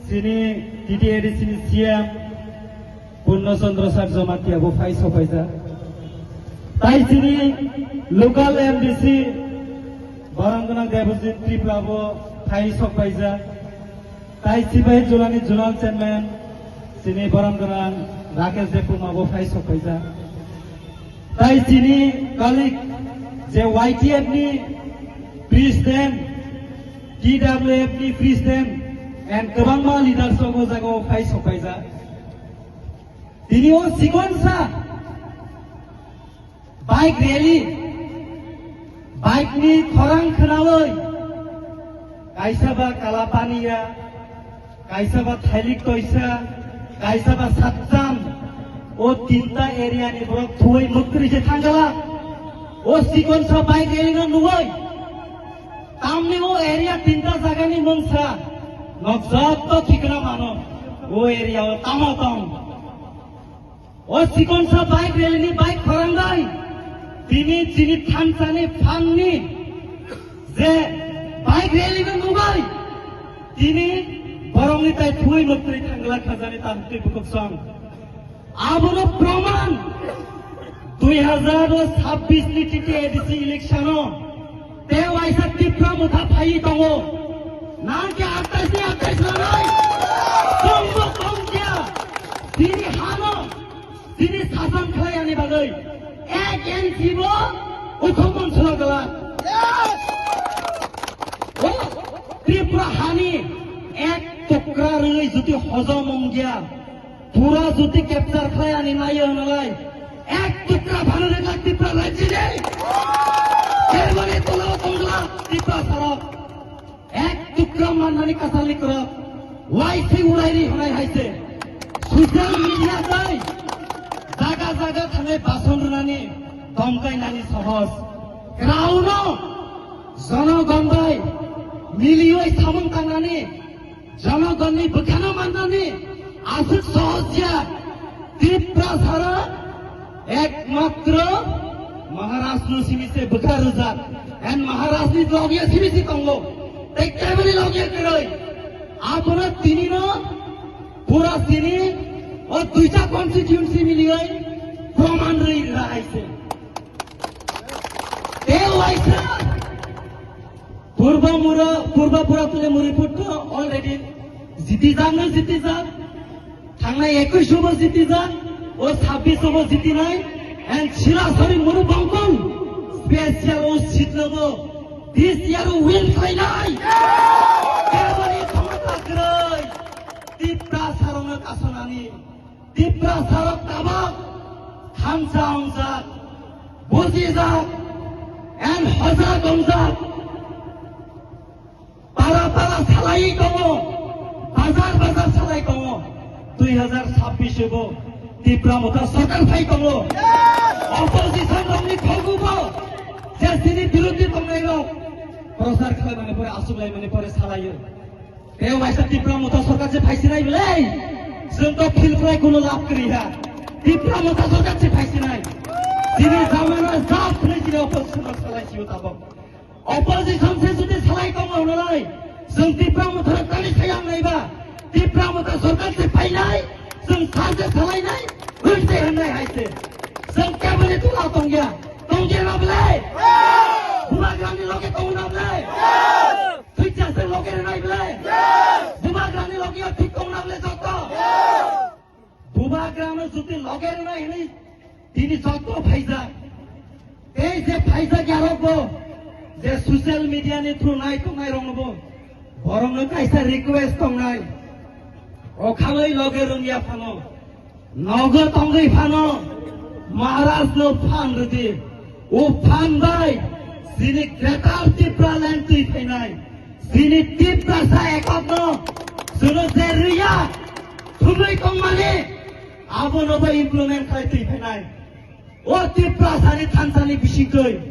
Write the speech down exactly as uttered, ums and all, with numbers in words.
Chini T T A D C ni C M Purno Chandra Sar Jamatia bo phai sokpaijak. Tai chini local M D C Borom Gwnang Debojit Tripura bo phai sokpaijak. Tai Sipahi Jolani Zonal Chairman chini Borom Gwnang Rakesh Debbarma bo phai sokpaijak. Tai chini colleague je Y T F ni President, T W F ni President, and kwbangma leaders rok o jaga o phai sokpaijak. Tini o sikonsa bike rally, bike ni khorang khwnawi, kaisa ba Kalapaniya, kaisa ba Thailik Toisa, kaisa ba Satcham, o tinta area ni borok thuwi muktri se thangala. O sikonsa bike rally no nuwi, tamni o area tinta jaga ni mungsa, nok jotto thikna mano, o area o tamo tong. O sikonsa bike rally ni bike khorang dai. Tini chini thansa ni phan ni je bike rally no nubai. Tini borok ni tai thuwi muktri thangla khajani tamtwi bukhuk song. Abono proman dui hazar sabbish ni T T A D C election o te waisa Tipra Motha phai tongo. Nang ke atais ni atais lanai. Tongbo tong kya. Tini hano Chini sasan khlai ani bagwi ek inch bo uthum manswla gala. O Tripura hani ek tukra rwi jodi hojom wngya, pura jodi capture khlai ani naiyo nalai, ek tukra phano rwgwlak Tripura rajyoni. Keboni tola o tongla Tripura sarok. Ek tukra mannani kasali kwrwk, waisi urairi hwnai hai se. Social media tei jaga jaga thangwi bason rwnani, tomkainani sohoj. Kwrauno jonogon bai miliwi samung tangnani, jonogonni bwkhano mannani aswk sohoj ya. Tiprasara ekmatro Maharajno simi se bwkha rwjak. And Maharajni logya simi se tongo. Tei keboni logya kwrwi. Abono tinino pura sini o duita constituency miliwi proman rwi rwna hai se. Tei waisa Purba Mura, Purba Pura Tule Muriputto already jitijak no jitijak. Thangnai ekush bo jitijak, o sabbish bo jitinai, and Chirasari Muru Bongkong special o seat no bo this year o win khlainai. Keboni khomota kwrwi Tiprasarokno kasonani. Tiprasarok tabok thansa wngjak, bujijak, and hojak wngjak. Para para salai tongo, bazar bazar salai tongo. Dui hazar sabbish bo Tipra Motha sorkar phai tongo. Opposition rokni khogu bo je sini birodhi tongnai rok prochar khlai mani pore, aswk lai mani pore salaio. Tei waisa Tipra Motha sorkar se phaisinai belai. Chwng to feel khlai kuno lab kwrwi ha. Tipra Motha sorkar se phaisinai. Chini jamana jab khlai chini opposition rok salai sio tabok. Opposition se jodi salai tongo hwnalai, chwng Tipra Motha rok tani sayang naiba, Tipra Motha sorkar se phainai, chwng sa se salainai, hwn se hwnnai hai se. Chwng keboni tola tongya, tongya na belai? Bubagrani loge tongo na belai? Thwicha se loge rwnai belai? Bubagrani loge thik tong na belai joto? Bubagrano jodi loge rwnai hwnwi tini joto phaijak. Tei je phaijak yarokbo, je social media ni through nai tongnai roknobo, borokno kaisa request tongnai. Okhalwi loge rwngya phano, nogo tongwi phano, Maharajno phan rwdi. O phan bai chini Greater Tipraland twi phainai, chini Tiprasa ekotno chwngno je rwya, thumwi tongmani, abono bo implement khlai twi phainai. O Tiprasani thansani bisingtwi